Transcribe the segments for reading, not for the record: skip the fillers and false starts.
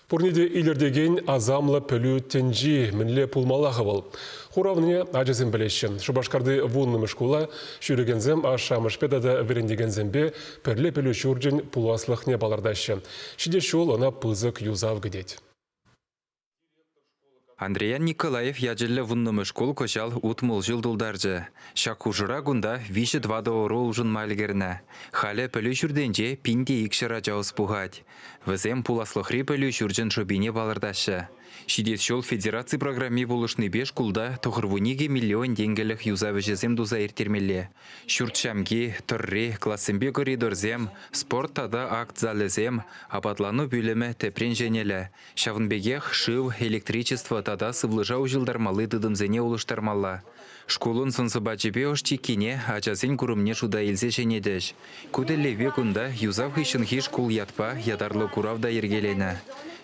Пурне те илӗртекен асамлӑ пӗлӳ тӗнчи мӗнле пулмалла-ха вӑл? Хуравне ачасем пӗлеҫҫӗ. Шупашкарти вуннӑмӗш шкула ҫӳрекенсем ашшӗ-амӑшпе тата вӗрентекенсемпе пӗрле пӗлӳ ҫурчӗн пуласлӑхне палӑртаҫҫӗ. Ҫитес ҫул ӑна пысӑк юсав кӗтет. Андриян Николаев ячӗллӗ вуннӑмӗш шкул кӑҫал 60 ҫул тултарчӗ. Ҫак хушӑра кунта виҫӗ-тӑватӑ ӑру улшӑнма ӗлкӗрнӗ. Халӗ пӗлӳ ҫуртӗнче 1200 ача ӑс пухать. Вӗсем пуласлӑхри пӗлӳ ҫурчӗн шӑпине палӑртаҫҫӗ. Ҫитес ҫул федераци программи пулӑшнипе шкулта 92 миллион тенкӗлӗх юсав ӗҫӗсем туса ирттермелле. Ҫурт ҫамки, тӑрри, классемпе коридорсем, спорт тата акт залӗсем, апатлану пӳлӗмӗ тӗпрен ҫӗнелӗ. Ҫавӑн пекех шыв, электричество тата сывлӑша уҫӑлтармалли тытӑмсене улӑштармалла. Шкулӑн сӑн-сӑпачӗпе ӑш-чиккине ачасен курӑмне шута илсе ҫӗнетӗҫ. Ку тӗллевпе кунта юсав хыҫҫӑнхи шкул ятпа ятарлӑ курав та йӗркеленӗ.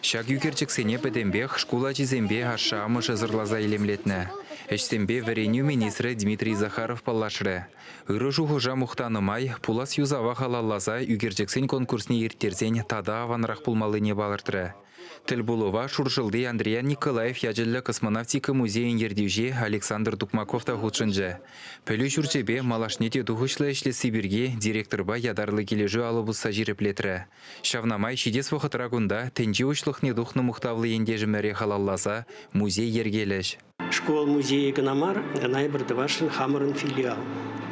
Ҫак ӳкерчӗксене пӗтӗмпех шкул ачисемпе ашшӗ-амӑшӗ сӑрласа илемлетнӗ. Ӗҫсемпе вӗренӳ министрӗ Дмитрий Захаров паллашрӗ. Ырӑ шухӑша мухтанӑ май пулас юсава халалласа ӳкерчӗксен конкурсне ирттерсен тата аванрах пулмаллине палӑртрӗ. Тӗлпулӑва Шуршӑлти Андриян Николаев ячӗллӗ космонавтика музейӗн ертӳҫи Александр Тукмаков та хутшӑнчӗ. Пӗлӳ ҫурчӗпе малашне те тухӑҫлӑ ӗҫлесси пирки директорпа ятарлӑ килӗшӳ алӑ пусса ҫирӗплетрӗ. Ҫавна май ҫитес вӑхӑтра кунта тӗнче уҫлӑхне тухнӑ мухтавлӑ ентешӗмӗре халалласа музей йӗркелӗҫ. Шкул музейӗ кӑна мар, ӑна эпир тӑвасшӑн хамӑрӑн филиал.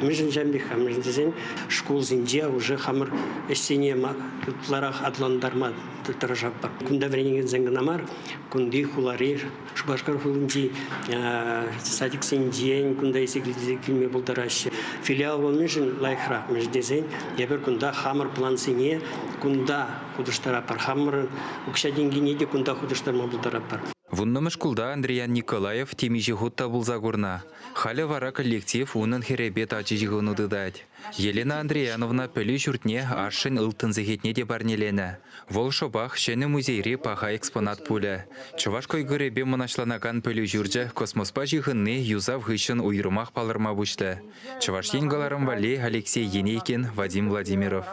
Мӗншӗн ҫавӑн пек-ха? Мӗншӗн тесен шкулсенче уже хамӑр ӗҫсене ытларах аталантарма тӑрӑшатпӑр. Кунта вӗренекенсен кӑна мар, кунти хулари, Шупашкар хулинчи садиксенчен кунта илсе килме пултараҫҫӗ. Филиал вӑл мӗншӗн лайӑхрах? Мӗншӗн тесен эпир кунта хамӑр плансене кунта хутӑштаратпӑр, хамӑрӑн укҫа-тенкине те кунта хутӑштарма пултаратпӑр. Вуннӑмӗш шкулта Андриян Николаев темиҫе хут та пулса курнӑ. Халӗ вара коллектив унӑн хӗрӗпе тачӑ ҫыхӑну тытать. Елена Андрияновна пӗлӳ ҫуртне ашшӗн ылтӑн сехетне те парнеленӗ. Вӑл шӑпах ҫӗнӗ музейри паха экспонат пулӗ. Чӑваш кӑйкӑрӗпе мӑнаҫланакан пӗлӳ ҫурчӗ космоспа ҫыхӑнни юсав хыҫҫӑн уйрӑмах палӑрма пуҫлӗ. Чӑваш Ен кӑларӑм валли Алексей Енейкин, Вадим Владимиров.